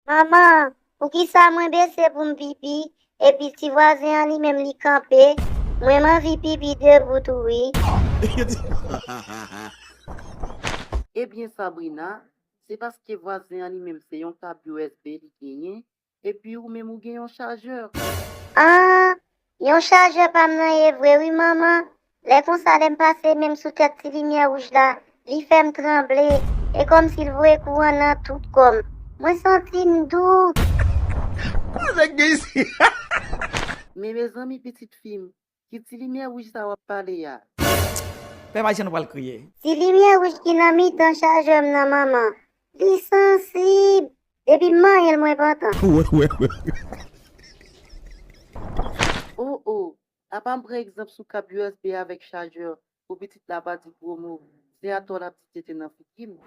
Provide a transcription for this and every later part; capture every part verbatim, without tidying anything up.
Manman, poukisa mwen bese pou m pipi, epi ti vwazen an li menm li kanpe? Mwen m anvi pipi debout tou wi. Ebyen Sabrina, se paske vwazen an li menm se yon kab U S B li genyen, epi ou menm ou gen yon chajè. Ah, yon chajè pa m nan ye vre wi manman. Lè konsa lè m pase men m sou tèt ti limyè wouj la, li fè m tranble. E kòmsi l voye kouran nan tout kò m. Mwen santi m dou. Nèg gen isi. Men mezanmi pitit fi m, ki ti limyè wouj sa w ap pale a? Pèp Ayisyen nou pral kriye. Ti limyè wouj ki nan mitan chajè m nan manman, li sansib. Depi m manyen l mwen pantan. Wè, wè, wè. Oh oh, apa m pran egzanp sou kab U S B avèk chajè pou pitit la pa di gwo mo, se atò l ap di tenten nan figi m.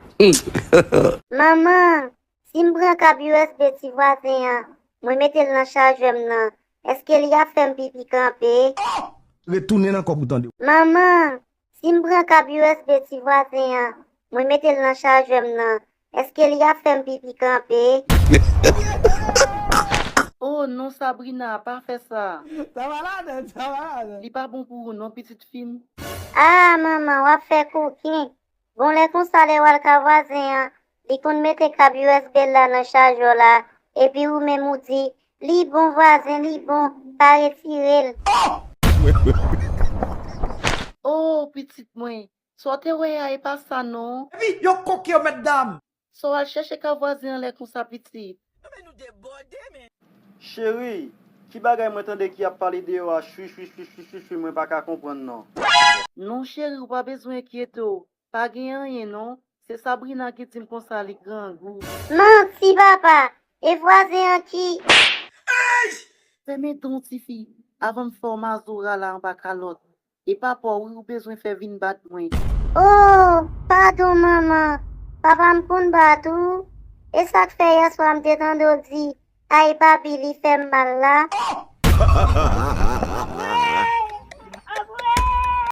Manman, si m pran kab U S B ti vwazen an, mwen mete l nan chajè m nan, èske li ap fè m pipi kanpe? Retounen nan kòb ou tande. Manman, si m pran kab U S B ti vwazen an, mwen mete l nan chajè m nan, èske li ap fè m pipi kanpe? Oh non Sabrina, pa fè sa. Sa malad, sa malad. Li pa bon pou ou non pitit fi m. Ah manman, w ap fè koken. Bon lè konsa lè w al ka vwazen an, li konn mete kab U S B la nan chajè w la, epi ou menm ou di, li bon vwazen, li bon, pa retire l. Oh pitit mwen, sa w te wè a e pa sa non. Epi yo koke yo mèt dam. Sa w al chèche kab vwazen an lè konsa pitit. Men nou debòde men. Cheri, ki bagay mwen tande ki ap pale deyò a chwi chwi chwi chwi chwi chwi mwen pa ka konprann non. Non cheri, ou pa bezwen enkyete w. Pa gen anyen non. Se Sabrina ki di m konsa li grangou. Manti papa, e vwazen an ki. Fèmen dan w tifi, avan m fè w mazora la anba kalòt. E papa w wi ou bezwen fè vin bat mwen. Oh, padon manman, papa m konn bat ou? E sa k fè yèswa m te tande w di, ay papi li fè m mal la?